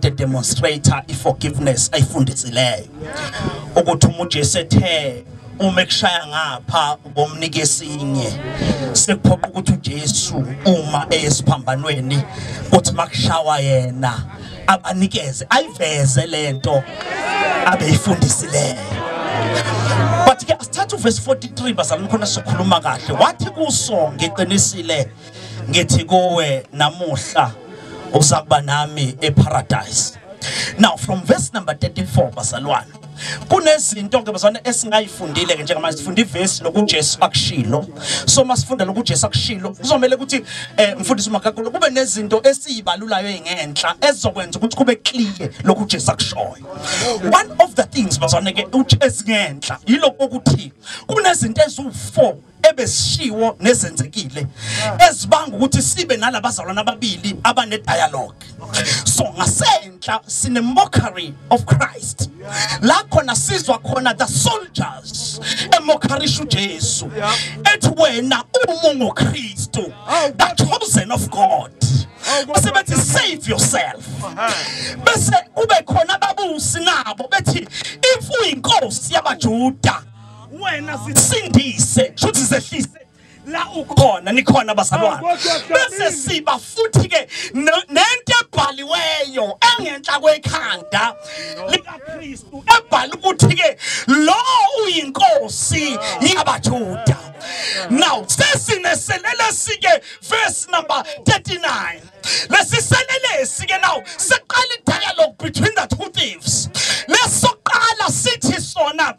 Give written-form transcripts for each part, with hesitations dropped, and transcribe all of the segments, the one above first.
Demonstrate i-forgiveness ayifundisileyo ukuthi uma uJesu ethe uma ekushaya ngapha ubomnika esinye, sekuphoqa ukuthi uJesu uma eyesiphambanweni kuthi makushawa yena abanikeze ayiveze lento abeyifundisileyo. But ke asithathe uverse 43 bazalwane, khona sikhuluma kahle. Wathi kuso, ngiqinisile ngithi kuwe, namuhla uzakuba nami eparadise. Now from verse number 34 bazalwane, kunezinto ke bazalwane esingayifundile ke njengamanje. Sifunda ivesi lokuJesu akushilo, so masifunda lokuJesu akushilo kuzomela ukuthi mfundisi uMagagulo kube nezinto esiyibalulayo ezingenhla ezizokwenza ukuthi kube clear lokhu uJesu akushoyo. One of the things bazalwane ke uthi ezingenhla yilokho ukuthi kunezinto eziwu4 ebesishiwo nezenzekile ezibanga ukuthi sibe nalabazalwane ababili abane dialogue. So ngasenhla sine mockery of Christ, la khona sizwa khona the soldiers emockerisha uJesu ethi wena uma unguKristu, the chosen of God, bese bethi save yourself, bese kube khona ababusi nabo bethi if uyinkosi yabaJuda wena sisindise, shuthi zehlise la ukhona, nikhona bazalwane? Bese siba futhi ke nento ebhaliweyo engenhla kwekhanda likaKristu ebhala ukuthi ke lo uyinkosi yabaJuda. Now sesineselelesi ke, verse number 39, lesiselelesi ke now seqala dialogue between the two thieves. Lesoqala sithi sona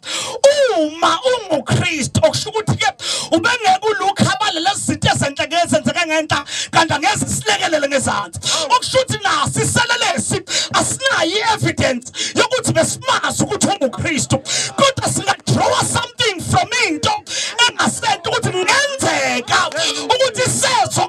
uma unguKristu, okusho ukuthi ke ubengeke uLuke abale lezi zinto ezenhle ngezenzeka ngenhla kanti angeze silekelele ngezansi, okusho ukuthi nasi iselelesi asinayo i-evidence yokuthi besimazi ukuthi unguKristu, kodwa singadraw something from into engasento ukuthi kungenzeka ukuthi sezo